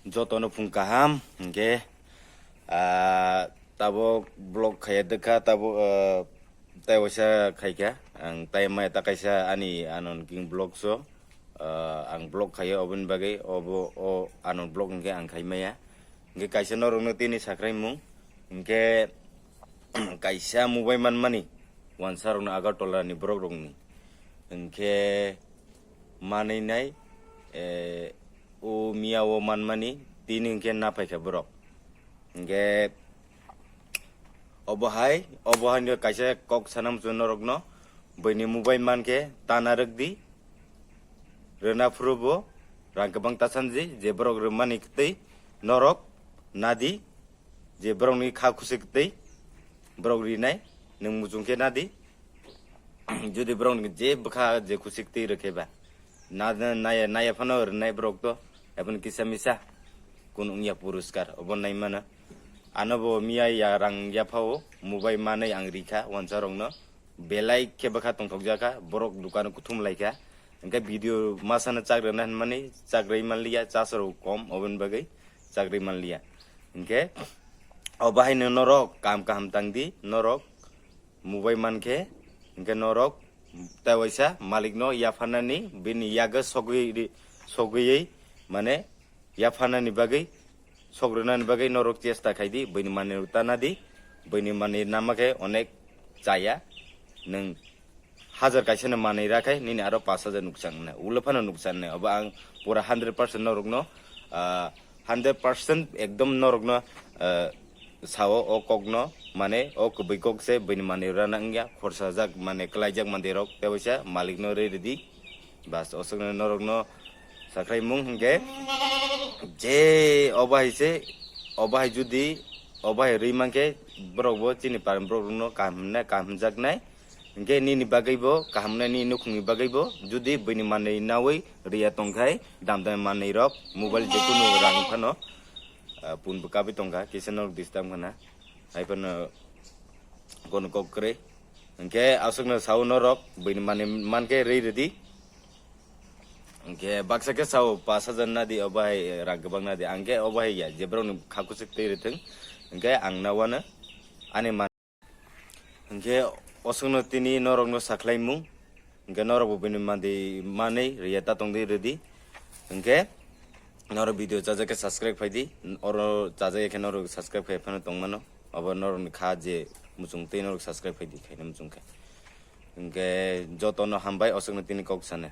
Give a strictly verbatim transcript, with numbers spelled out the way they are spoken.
Jotono phung kaham, hingke, ah, tabok vlog khaiya dekha, tabok, ah, tai waisa khaikha, ang tai maya ta kaisa ani anon king vlog so, ah, ang vlog khaiya oboni bagwi, obo, o anon vlog hingke ang khai maya. Hingke kaisa norokno tini sakrai mung, hingke kaisa mobile manmani, wansa rokno Agartala ni borok rokni, hingke manwi nai, eh, o miya o manmani tini hingke na phaikha borok. Hingke obo hai, obo hai no kaisa kok sana muchung norokno, buini mobile mankhe tana rwkdi, rwna phuru bo rang kwbang ta sanji, je borok rwmani twi norok nadi, je borokni kha khusik twi borok rinai, nwng muchung khe nadi. Jodi borok ni je bwkha je khusik twi rwkhe ba, na, na, naya, naya phano rwnai borok to, eboni kisa misa, kun wngya puruskar, obo nai mano. Ano bo miya ya rang yaphao, mobile manwi ang rikha, wansa rokno, belai khe bwkha tongthokjakha, borok dukano kuthum laikha, hingke video masano chak rwna hinmani, chak rwi manliya, chasarok kom, oboni bagwi chak rwi manliya. Hingke, o bahaino norok kam kaham tangdi, norok, mobile mankhe, hingke norok tai waisa malikno yapharnani bini yago sogwi ri-, sogwiwi mane yapharnani bagwi, sogrwnani bagwi norok chesta khaidi, buini manwi tanadi, buini manwi namakhe onek chaya, nwng hajar kaisano manwi rakhai, nini aro pash hajar nuksan wngnai, ulo phano nuksan wngnai, obo ang pura hundred percent norokno, ah, hundred percent ekdom norokno, ah, sao o kokno, mane o kwbwi kok se buini manwi rana wngya, khorsajak mane kwlaijak mandirok tei waisa malikno rwi rwdi. Bas, osokno norokno sakrai mung hwnkhe je obo hai se, obo hai judi, obo hai rwi mankhe borokbo chini parni borokrokno kaham hwnna, kaham hwnjaknai. Hingke nini bagwibo kaham nai, nini nukhungni bagwibo, judi buini manwi nawi riya tongkhai, dam dam manwi rok, mobile jekunu rang phano, ah, pun bo kabwi tongkha, kisa norok disturb khana, hai phano kono kok kwrwi. Hingke aswkno sao norok, buini manwi mankhe rwi rwdi. Hingke baksa khe sao pash hajar nadi, obo hai rang kwbang nadi, ang khe obo hai ya, je borokni kha kuchuk twi rwthwng, hingke ang nawano ani man. Hingke osokno tini norokno sakhlaimung, hingke norokbo bini mandi manwi riya ta tongdi rwdi. Hingke norok video chajak khe subscribe phaidi, oro chajak khe norok subscribe khai phano tongmano, obo norokni kha je muchung tei norok subscribe phaidi khaina muchung khe. Hingke jotono hambai, osokno tini kok sana.